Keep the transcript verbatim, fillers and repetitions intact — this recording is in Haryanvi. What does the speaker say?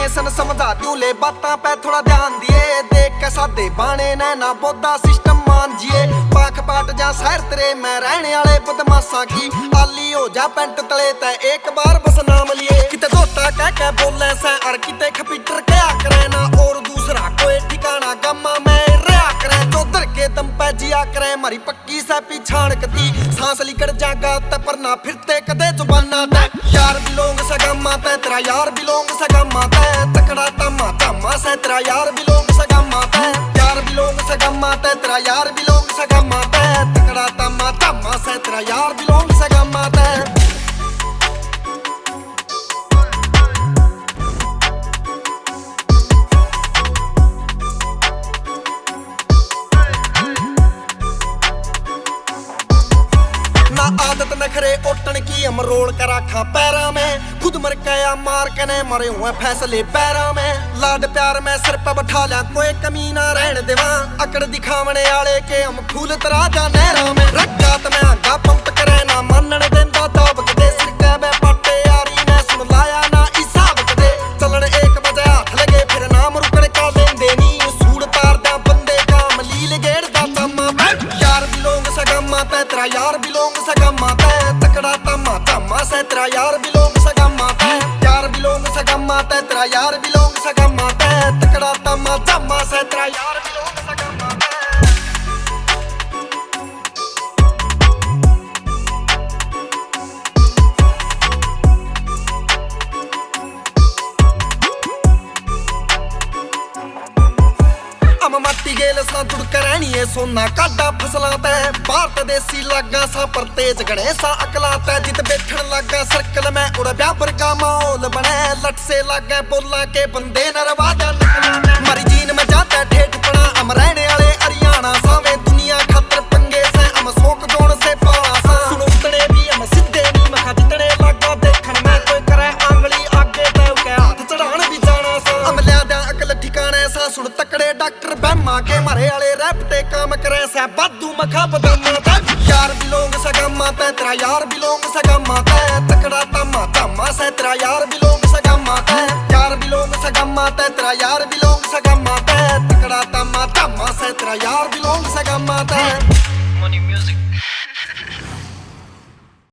सन समझा दूं ले बातां पे थोड़ा ध्यान दिए। देख के सादे बाणे ने ना बोदा सिस्टम मान जिए। पाख पाट जा शहर तेरे में रहने वाले बदमाशा की। आली हो जा पैंट तले ते एक बार बस नाम लिए। किते धोता कह के बोले से और किते खपीटर क्या करे ना। और दूसरा कोई ठिकाना गामा में रहा करे। चौधर के दम पे जिया करे मारी पक्की से पिछाण कती। सांस लिकड़ जागा ते पर ना फिरते कदे जुबाना ते। यार बिलोंग सगामा ते तेरा यार बिलोंग सगामा ते। तकड़ा तमा तमा से तेरा यार बिलोंग सगामा ते। यार बिलोंग सगामा ते तेरा यार बिलोंग सगामा ते। तकड़ा तमा तमा से तेरा यार बिलोंग सगामा ते। ना आदत नखरे ओटन की, हम रोल कर रखा पैरा में। खुद मर गया मार कने मरे हुए फैसले पैरा में। लाड प्यार में सिर पे बैठा लिया, कोई कमी ना रहने देवा। अकड़ दिखावने आले के हम फूल तरा जा नहरा में। रक्कात में आगा पंप करे ना मानन देंदा दाब कदे। सिर के बे पाटे यारी ने सुन लाया ना हिसाब कदे। चलन एक बजे हाथ लगे फिर नाम रुकण का लेंदे नी। सूड़ तार दा बंदे का मलील गेड़ दा तमा। यार बिलोंग सगामा ते तेरा यार बिलोंग सगामा ते। तकड़ा तमा तमा से तेरा यार बिलोंग सगामा ते। यार बिलोंग सगामा ते तेरा यार बिलोंग सगामा ते। तकड़ा तमा तमा से तेरा यार बिलोंग सगामा ते। हम माटी गेल सां जुड़ के रहनी है सोना काटा फसलां तै। भारत देसी लागा सां पर तेज गणेशा अकलां तै। जित बैठण लागा सर्कल में उड़ ब्याह वर्गा माहौल बने। लट से लागे बोला के बंदे नरवा जा नकलां तै। मारी जीन में जाता ठेठ पड़ा, हम रहने वाले हरियाणा सां। वे दुनिया खातर पंगे से, हम शौक जोन से पाला सां। सुन उतने भी हम सीधे नहीं मखा जितने लागा देखण में। कोई करे आंगली आगे तो के हाथ चढ़ान भी जाना सां। हम ल्या द्या अकल ठिकाने सां। सुन तकड़े डॉक्टर बहमा के मारे आले रैपटे काम करे सै। बादू मखा बदामा तै यार बिलोंग सगामा तै। तेरा यार बिलोंग सगामा तै। तकड़ा तमा तमा सै तेरा यार